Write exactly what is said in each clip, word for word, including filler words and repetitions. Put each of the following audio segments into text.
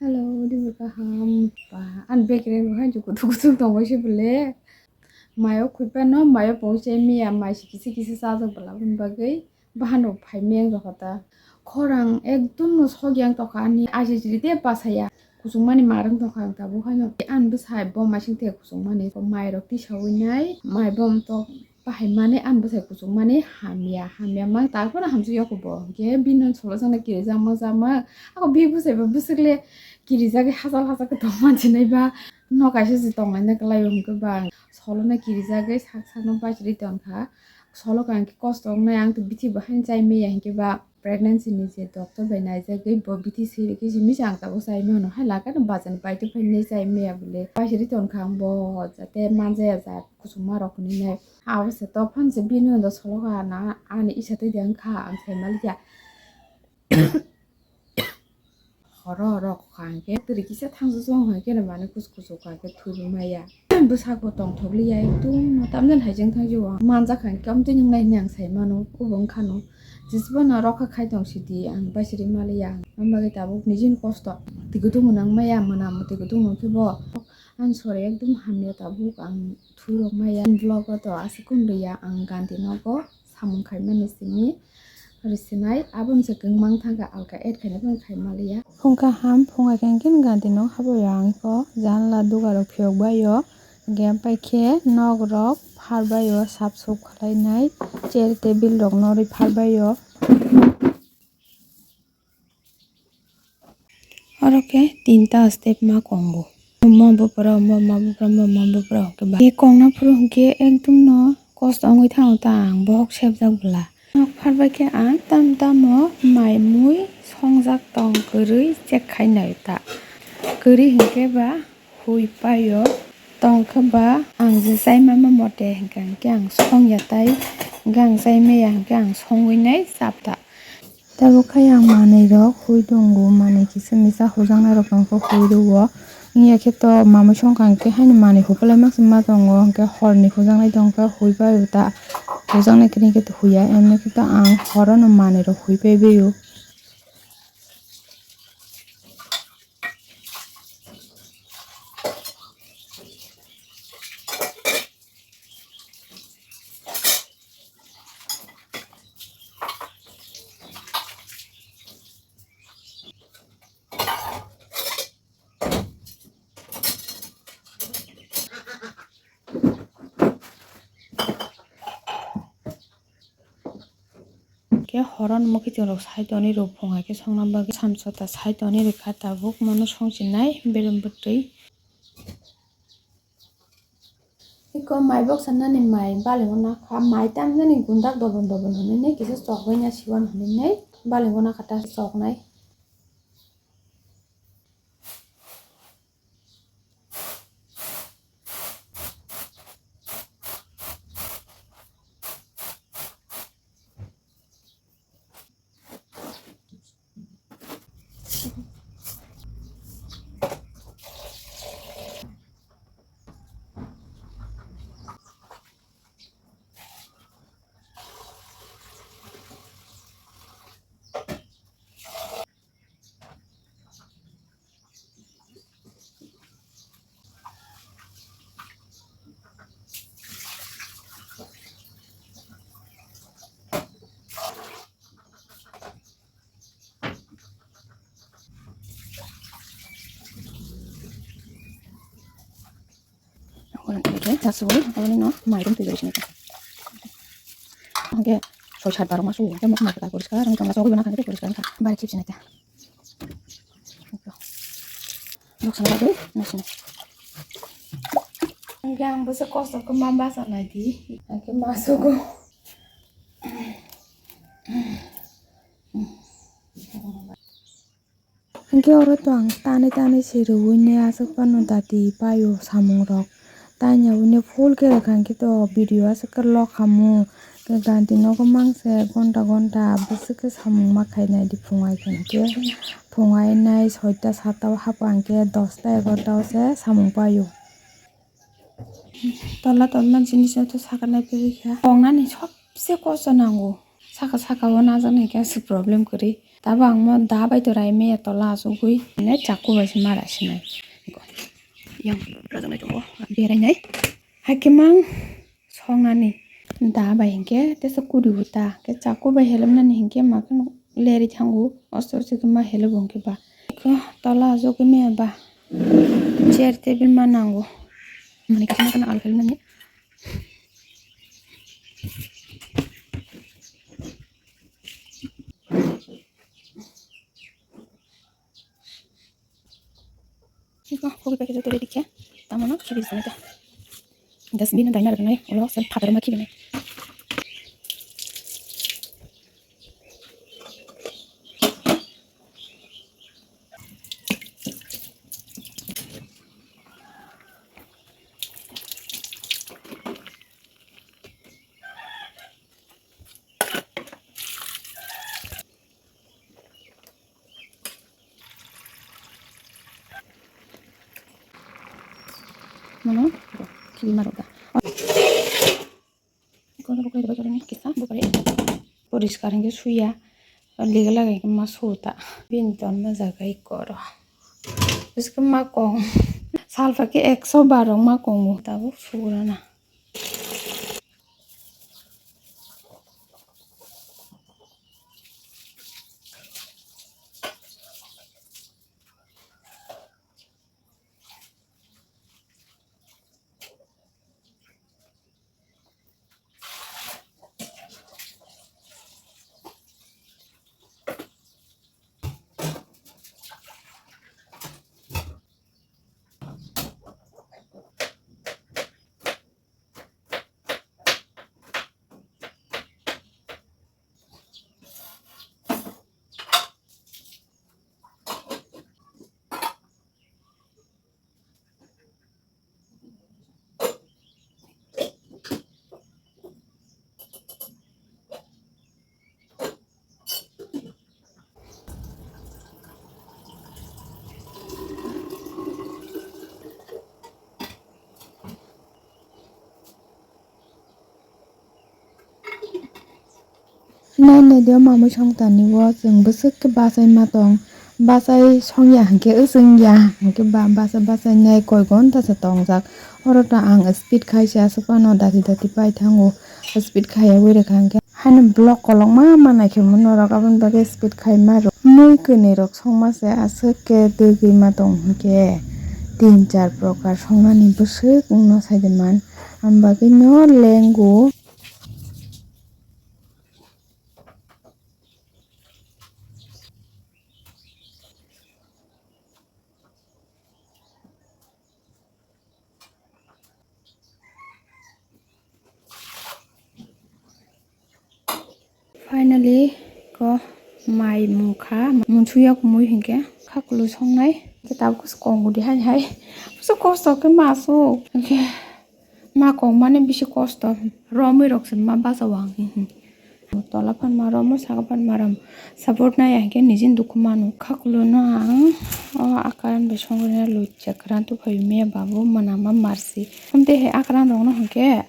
Hello, dibo kaham. Ba, an bekereng bo hai kutuk kutuk tongbai se bole. Mayo khupano, mayo pongse miya, mai si kisi kisi sajak bwla bini bagwi. Bahano phai meng rokha ta. Khorang ekdom no sogyang tokha ani aji jiri de basaya. Kusungmani marwng tokha ang tabuk haino. An bwsai bo masing the kusungmani. Mai rok tisawi nai, mai bom tok. Bahai mani ani bwsai kuchuk mani hamya, hamya mang tarpore hamsuk yoko bo. Hwnkhe bini solo jana kirijak ma jama. Ako bi bwsai bo bwswk le kirijagwi hachal hachal khe tong mansinai ba. No kaisa se tonglaina kwlai o hwnkhe ba ang solo no kirijagwi sak sak no bachiri tongkha. Solo kha hwnkhe kosto wngnai ang to bithi bo haino chai maya hwnkhe ba. Pregnancy ni je doctor bai naijagwi bo bithi siri khe simi se ang tabuk chai mano hai lagano bazar ni paitwi phai nai chai maya bole paisari tongkha ang bo jate manjaya jat kusuma rok hinwi nai abo se to phan se bini ulo solo kha na ani isa twi de wngkha ang sai maliya horo horo kha hwnkhe twi kisa thangsa song hai khe mane kus kusu kha khe thwi maya. Bwsakbo tongthokliya ekdum tamjani hai jeng thang jio ang manjak kha hwnkhe amtwi nwngnai hwnwi ang sai mano obo wngkha no. Jisbo no rokha khai tong sidi ang baisiri maliya ang bagwi tabuk nijini kosto twi kutung nang maya mwnamo twi kutung nang khe bo ang sori ekdum hamya tabuk ang thwi rok maya vlog o to aswk kun riya ang ganti nogo samung khaimani simi. Risinai aboni se kwngmang thangkha alka add khaina phano khai maliya. Phung kaham, phung hai khe hwnkhe ganti nok habwi ang kho janla dugarok phiyok baio. Hwnkhe ampai khe nok rok phar baio sap sup khlainai chair table rok norwi phar baio. Oro khe tinta step ma kongo. Omo bupra, omo ma bupra, omo ma bupra hwnkhe ba. Tei kongna phuru hwnkhe ekdum no kosto wngwi thango ta ang bohok sepjak bwla. Nok phar bai khe ang tamo tamo mai mui songjak tong kwrwi check khai naio ta. Kwrwi hwnkhe ba hui paio. Tong khe ba ang je chai mama mote hwnkhe ang song ya tai. Hwnkhe ang chai maya hwnkhe ang songwi nai chap ta. Tabuk khe ang manwi rok hui tongo, manwi kisa misa hujaknai rok tong khe hui rwo. Wngya khe to mamwi songkha hwnkhe haino manwi hupalai mak se ma tongo, hwnkhe horni hujaknai tong khe hui pai o ta. Hujaknai kwrwi khe to huya, emni khe to ang horono manwi rok hui pai bai o. Khe horon mokitwng rok sai toni rw phung hai khe songna bagwi samsota sai toni rwkha tabuk mono songchinai berem bwtwi. Iko mai boksa nani mai balingo nakha mai tamjani gundak dobon dobon hinwi kisa chokbai na siwan hinwi balingo nakha ta choknai. Oke, tasuk, aboni no mairum twi bai sini. Oke, soi sat barok masu, oke, mok mok ta poriskar, ang tongla sogwi bana khani poriskar, bari chip sini ta. Dok sana dulu, nasi. Oke, ang bisa kos aku mamba sana di. Oke, masuk. Hwnkhe oro to ang tanwi tanwi se rwui nai aswk phano dati paio samung rok. Tanya hwnwi full khe rwkha hwnkhe to video aswk khe lok khamu. Khe ganti nogo mangse ghonta ghonta bwswk khe samung ma khainai di phung ai hwnkhe. Phung ai nai soita sata o hapkha hwnkhe dosta egarota o se samung paio. Tola tola jinis no to saka nai phaikha. Tongnani sobse kosto nango. Saka saka o najaknai khe aswk problem kwrwi. Tabuk ang mo da bai to rai meya tola asugwi ne chaku bai se mara sinai. Yang rajak nai tongo. Berai nai. Hakhe mang songnani da bai hinkhe tesa kuri bo ta. Khe chaku bai helemnani hinkhe ma kheno leri thango. Osto osto khe ma helebo hinkhe ba. Khe tola asugwi meya ba. Chair table ma nango. Mani khe ma kheno al helemnani. Iko, kogi package to ready khe. Tamono khibi sene ta. Das bina daina rwnai, ulo sen phatar ma khibi nai. Mano, bo, kiri maro da. Kono bo kiri bajor ni kisa, bo kare. Poriskar hingke suya, lega lagai ma suta. Bin ton ma jaga ikoro. Biske ma kong. Salfa ke ekso bar rok ma kongo. Tabuk sugurana. Nai nai de mamui song tani o chwng bwswk khe bachai ma tong. Bachai song ya hinkhe wchwng ya hinkhe ba bachai bachai nai koi ghonta se tongjak. Oro to ang speed khai se aswk phano dati dati pai thango. Speed khai ya ui rwkha hinkhe haino vlog kolokma ma nai khe mo norok aboni bagwi speed khai ma rw. Mui kwnwi rok song ma se aswk khe dwgwi ma tong hinkhe tin char prokar song nani bwswk wng no sai de man. Am bagwi no lengo. Finally, ko mai mungkha, munsuya kumui hinkhe, khakulu songnai, khe tabuk khe kong gudi hai hai, buso kosto khe masu, hinkhe ma kong mani bisi kosto, romwi rok se ma basa wang, hmm, hmm. Tola phan ma romo, saka phan ma romo, support nai hinkhe nijin dukhu manu, khakulu no ang, o akaran bai songri na luchakran tu phai me babu mana ma marsi, hamte he akaran rok no hinkhe.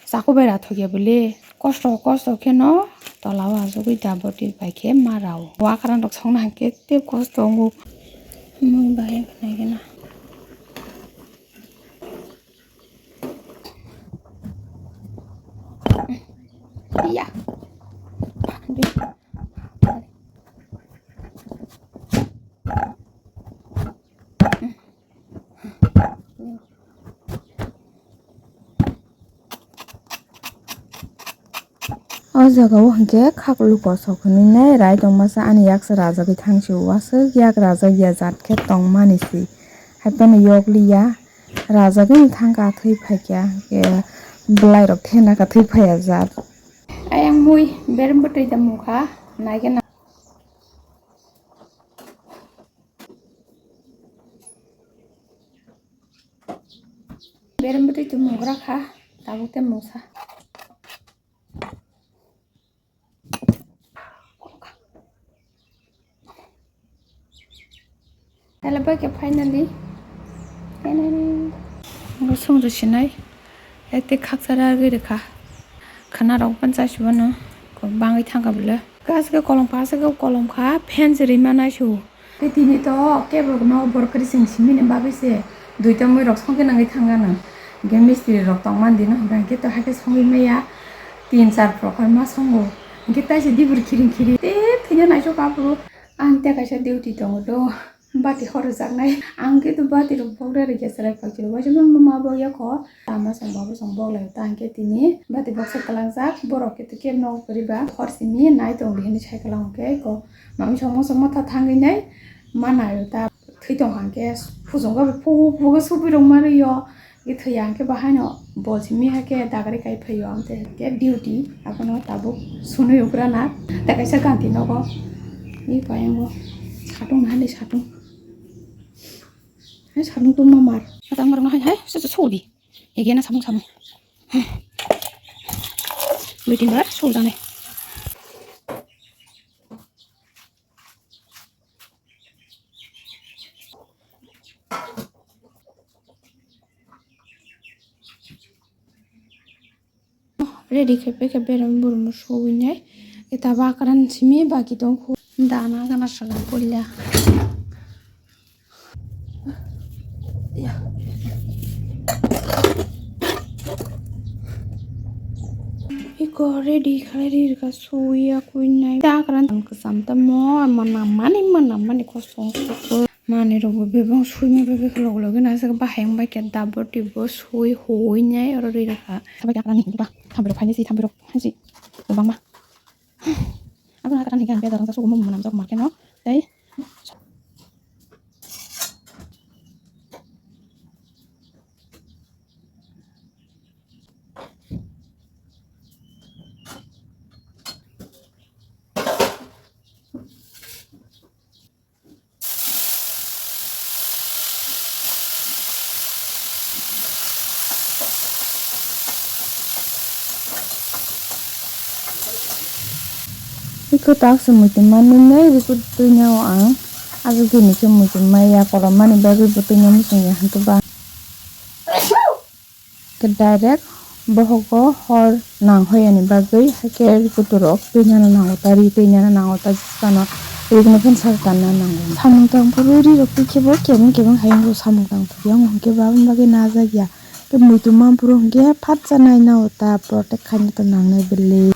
Chaku bai rathok ya bwle. Kosto kosto khe no tola o achugwi da boti bai khe ma rao. Wakwrang rok songna hinkhe tei kosto wngo. Mui bai khnai khe na. Ya. O jaga o hinkhe khakulu kosok hinwi nai rai tongmasa ani yaksa rajagwi thangsi o aswk yak rajak ya jat khe tongmani si. Haiphano yokliya rajagwi thangkha thwi phaikha, hinkhe bwlairok thena kha thwi phaiya jat. Ayang mui berem bwtwi da mungkha naikhe na. Berem bwtwi twi mungkha kha tabuk tei mungsa. Hello, bai khe finally. Finally. Bo songjo sinai. Ete khaksa ragwi rwkha. Khana rok pan chasibo no. Ko bangwi thangkha bwle. Kaske kolom kha, kaske kolom kha, fan se ri manai su. Tei tini to kebo no bor kwrwi chwng simi ni bagwi se duita mui rok songke nangwi thang gana. Hwnkhe mistri rok tong man di no, hwnkhe to hakhe songwi maya tin char prokhor ma songo. Hwnkhe tai se dibur khiring khiring tei thwina naisok aphuru. Ang tei kaisa duty tongo do. Bati hor rwjaknai. Ang khe to bati rok bok rw rwkhe chwrai phai chwrai. Waisa mama bo yakho. Tama song babo song bok lai ta hwnkhe tini bati boksa kwlangjak. Borok khe to kebo no kwrwi ba. Hor simi nai tong di hinwi sai kwlang hwnkhe ko. Mami song masa motha thangwi nai. Ma nai ta thwi tong hwnkhe. Phujong ga phu phu ga subi rok ma rw yo. Ithwi ang khe bahaino bol simi hai khe dagari kai phaio ang tei khe duty abono tabuk sunui ugra na tei kaisa ganti nogo. Ni payango satung hani satung. Hai satung tungma mar. Satang mar no hai hai se se sodi. Ege na samung samung. Meeting bar sul jane. Ready khe pe khe berem burmo sowinai. Eta bakran simi baki tongkhu. Dana gana sala puila. Iko ready khalai ri rwkha suya kuinai. Dakran kwcham tamo manamani manamani kosong sukha. Manui rokbo bebak suima bai bai khe loge loge nang saka bahai wng bai khe dabur tibur sui huinai oro ri rwkha. Sabai khe akwlangni hinwi ba thambai rok phainai si thambai rok hansi kwbangma. Abono akwlangni hinwi ang bejar wngsa sugo mung mwnam jok ma khe no tei. Iko tak se muitu manwi nai rikut twi nao ang. Abo bini khe muitu maya kolom mani bagwi bo twi nai muchung ya hwnkhe ba. Khe direct bohogo hor nang hoyani bagwi hakhe kuturok twi nano nango ta, ri twi nano nango ta, jisano ri gwnwi phano sak tanna nango. Samung tang phuru ri rok twi khe bo kebeng kebeng hai wngkhe samung tang phuru yang hwnkhe bo aboni bagwi najak ya. Tei muitu mampru hwnkhe phatsa nai nao ta protect khaina to nangnai bwlwi.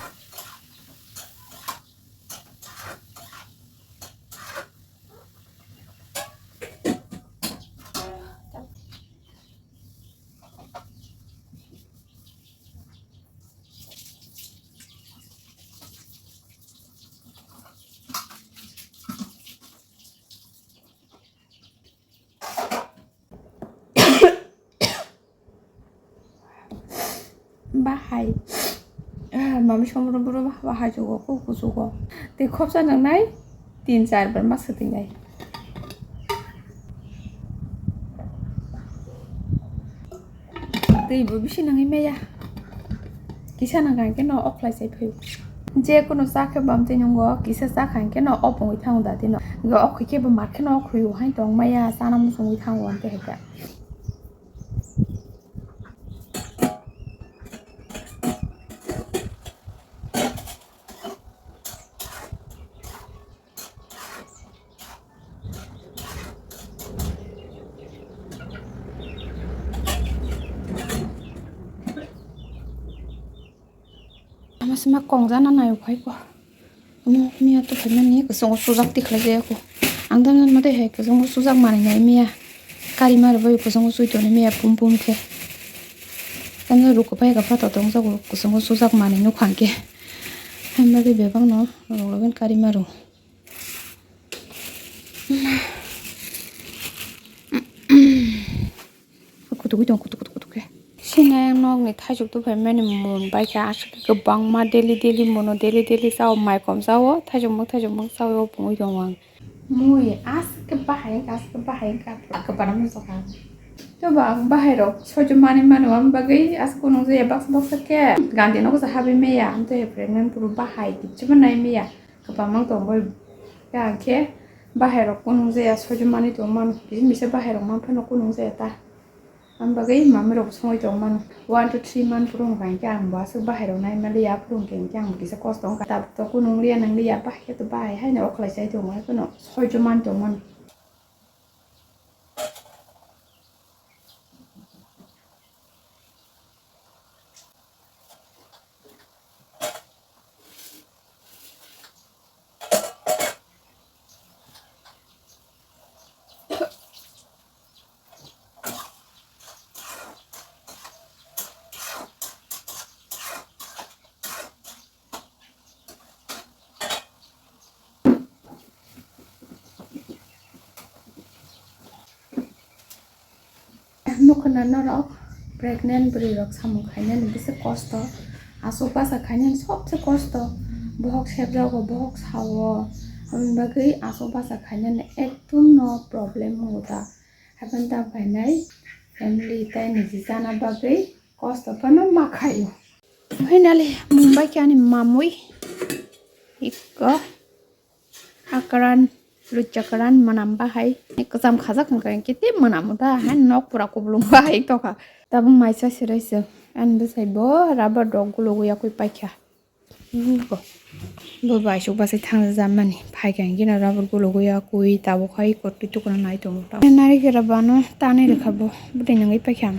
Bahai. Ah, mami somro buro bahai jugo, ku kusugo. Tei khopsa nangnai, tin char bar ma swtwi nai. Tei bo bisi nangwi maya. Kisa nang khe no off khlai sai phai. Je kono cha khe bam twi nungo, kisa cha kha khe no off wngwi thango da tino. Ge off khe bo mar khe no off khuyo hai tong maya, chana muchungwi thango ante hai khe. Ama sima kongjana nayo phai ko. Omo miya to phaimani kwchwngo sujak tikhlai jaya ko. Ang dan mate hai kwchwngo sujak manwi nai miya. Kari mari bai kwchwngo sui toni miya pum pum khe. Tamo ruku pai ka phato tong jago kwchwngo sujak manwi nuk phang khe. Hamya de bebak no rok logen kari maro. Kutuk kutuk kutuk kutuk kutuk khe. Sini nok ni thaichuk tu phaimani mun bai khe aswk kwbangma daily daily muno daily daily chao mai kom chao thaichuk muk thaichuk muk chao pungwi tongo ang. Mui aswk bahai wngkha aswk bahai wngkha kwbana muchukha. To ba bahai rok soijo manwi mano ang bagwi aswk kunung jaya baksa baksa khe gandi nogo sa habwi maya amtwi pregnant buru bahai kichima nai maya. Kwbangma tongwi ya khe bahai rok kunung jaya soijo manwi tongmano kisa misa bahai rok manphano kunung jaya ta. Ang bagwi mami rok songwi tong mano. One to three month phuru hwnkha hinkhe ang bo aswk bahai rok nai manliya, phuru hwnkhe hinkhe ang bo kisa kosto wngkha. Tabuk to kunu wngliya nangliya, bahai khe to bahai haino okhlai chai tongo, haiphano soijo man tong mano. Nukha na norok pregnant bwrwi rok samung khainani bisi kosto, aswk basa khainani sobse kosto, bohok sebjago, bohok sao, aboni bagwi aswk basa khainani ekdum no problem wngo ta, haikhe ta phainai family tei niji chana bagwi kosto phano ma khaio. Finally mumbai khe ani mamwi ikko. Akran, luchakran, mwnam bahai. Kwcham khajak wngkha, kete mwnam ta, hai nok pura kublung bahai tokha. Tabuk maisa sirai se, ani bwsai bo rubber rok gulugwi yakwi paikha. Bo, bo bai suk bwsai thang jamani. Phaikha hwnkhe no rubber gulugwi yakwi tabuk hai kotwi tukuna nai tongo. Nari khe rubber no tanwi rwkha bo, bwtwi nangwi paikha.